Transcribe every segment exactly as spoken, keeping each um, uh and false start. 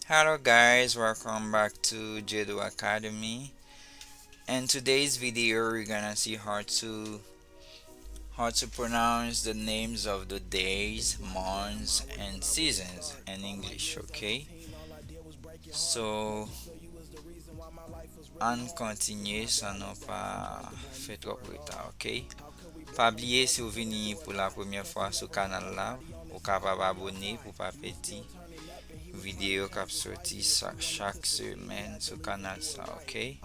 Hello guys, welcome back to Jedo Academy. In today's video, we're gonna see how to how to pronounce the names of the days, months, and seasons in English, okay? So, ann kontinye san nou pa fè twòp reta, ok? Pa bliye, si w vini pou la premyè fwa sou kanal la, ou kapab abone pou pa pèdi videyo k ap soti sa, chak semèn sou kanal sa, ok?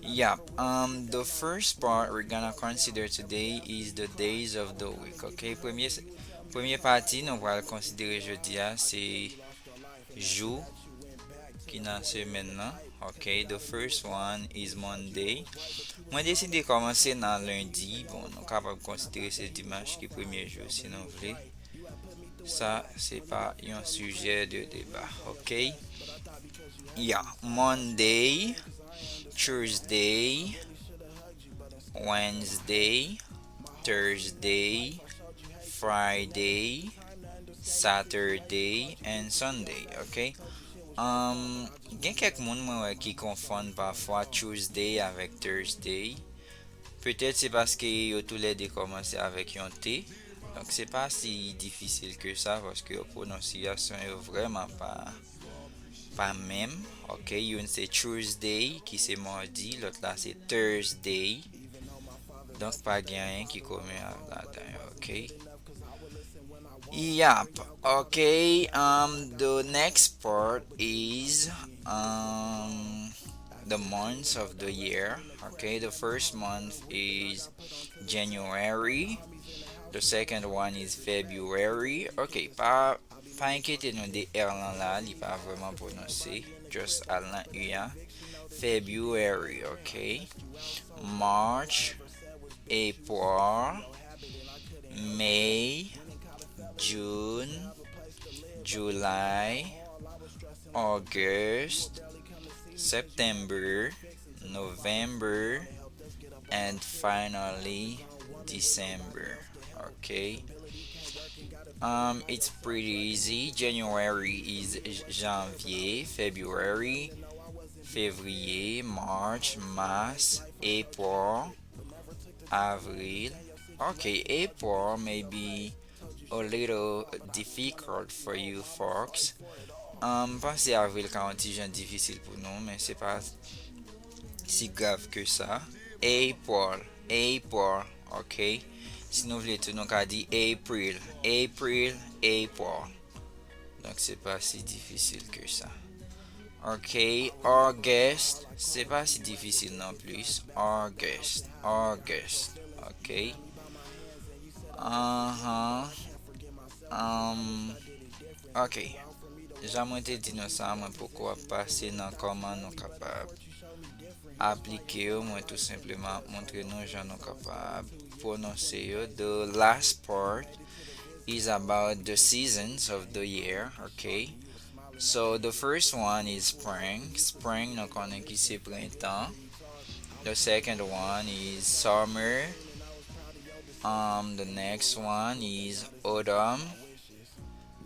Yap, um, the first part we're gonna consider today is the days of the week, ok? Premye, premye pati nou pral konsidere jodi a, se jou ki nan semèn nan. Ok, the first one is Monday. Mwen deside kòmanse nan lendi. Bon, nou kapab konsidere se dimanch ki premye jou si nou vle. Sa, se pa yon sijè de deba. Ok? Yeah, Monday, Tuesday, Wednesday, Thursday, Friday, Saturday and Sunday, ok? Um, gen kèk moun mwen wè ki konfonn pafwa Tuesday avèk Thursday. Petèt se paske yo toulède kòmanse avèk yon T. Donk se pa si difisil ke sa, paske yo pwononsiyasyon yo vrèman pa pa menm. Ok, youn se Tuesday, ki se madi, lòt la se Thursday. Donk pa gen anyen ki komen ladan yo, ok? Yap. Ok, um, the next part is, um, the months of the year. Ok, the first month is January. The second one is February. Ok, pa Pa enkyete nou de R lan la, li pa vrèman pwononse. Just al nan U a. February, ok. March, April, May, June, July, August, September, November, and finally December. Ok. Um, it's pretty easy. January is j- janvier, February, février, March, Mas, April, avril. Ok, April may be a little difficult for you folks. Um, m panse avril ka yon ti jan difisil pou nou, men se pa si grav ke sa. April, April, ok. Si nou vle tou, nou ka di April, April, April. Donk, se pa si difisil ke sa. Ok, August, se pa si difisil non plis. August, August, ok. Anhan. Um, ok. Jan mwen te di nou sa, mwen poko ap pase nan kòman nou kapab aplike yo. Mwen tou senpleman ap montre nou jan nou kapab pwononse yo. The last part is about the seasons of the year, ok? So, the first one is spring. Spring, nou konnen ki se prentan. The second one is summer. Um, the next one is autumn.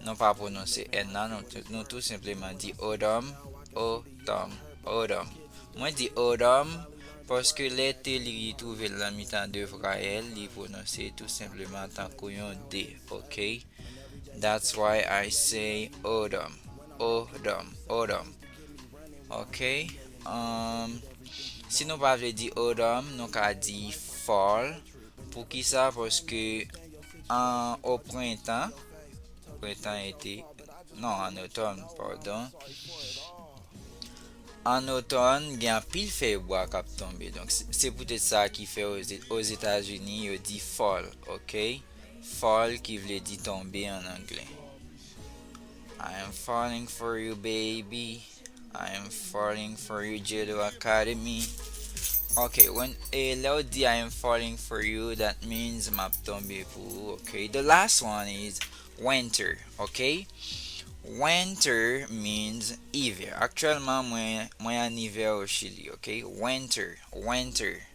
Nou pa pwononse N nan, nou, tou- nou tou senpleman di autumn, autumn, autumn. Mwen di autumn paske lè T li twouve l nan mitan de vwayèl, li pwononse tou senpleman tankou yon D, ok? That's why I say autumn, autumn, autumn. Ok? Um, si nou pa vle di autumn, nou ka di fall. Poukisa? Paske an, o prentan, prentan ete, non, an otòn, padon. An otòn, gen anpil fèy bwa k ap tonbe. Donk, se, se poutèt sa ki fè oze- Ozetazini, yo di fall, ok? Fall ki vle di tonbe an anglè. I am falling for you, baby. I am falling for you, Jedo Academy. Ok, when, e, lè w di I am falling for you, that means m ap tonbe pou ou, ok? The last one is winter, ok? Winter means ivè. Aktyèlman, mwen, mwen ann ivè o Chili, ok? Winter, winter.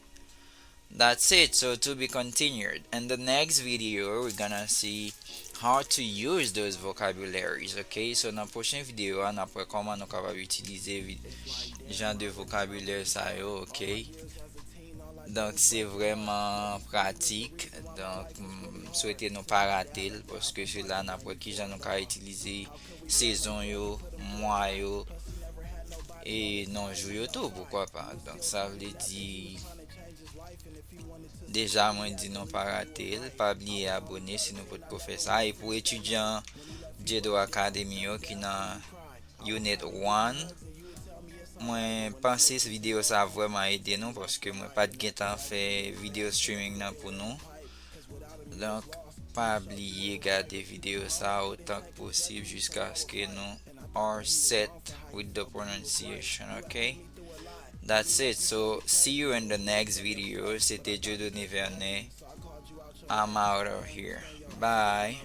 That's it, so to be continued. In the next video, we're gonna see how to use those vocabularies, ok? So, nan pwochen videyo a, n ap wè kòman nou kapab itilize vi- jan de vokabilè sa yo, ok? Donk, se vrèman pratik. Donk, m swete nou pa rate l, paske se la n ap wè kijan nou ka itilize sezon yo, mwa yo, e non jou yo tou, poukwa pa. Donk, sa vle di, deja mwen di nou pa rate l, pa bliye abone si nou potko fè sa. E pou etidyan Djedo Academy yo ki nan Unit one, mwen panse videyo sa a vrèman ede nou, paske mwen pa t gentan fè videyo streaming nan pou nou. Donk, pa bliye gade videyo sa a otan k posib jiskaske nou are set with the pronunciation, ok? That's it. So, see you in the next video. Se te Dieudonné Vernet. I'm out of here. Bye.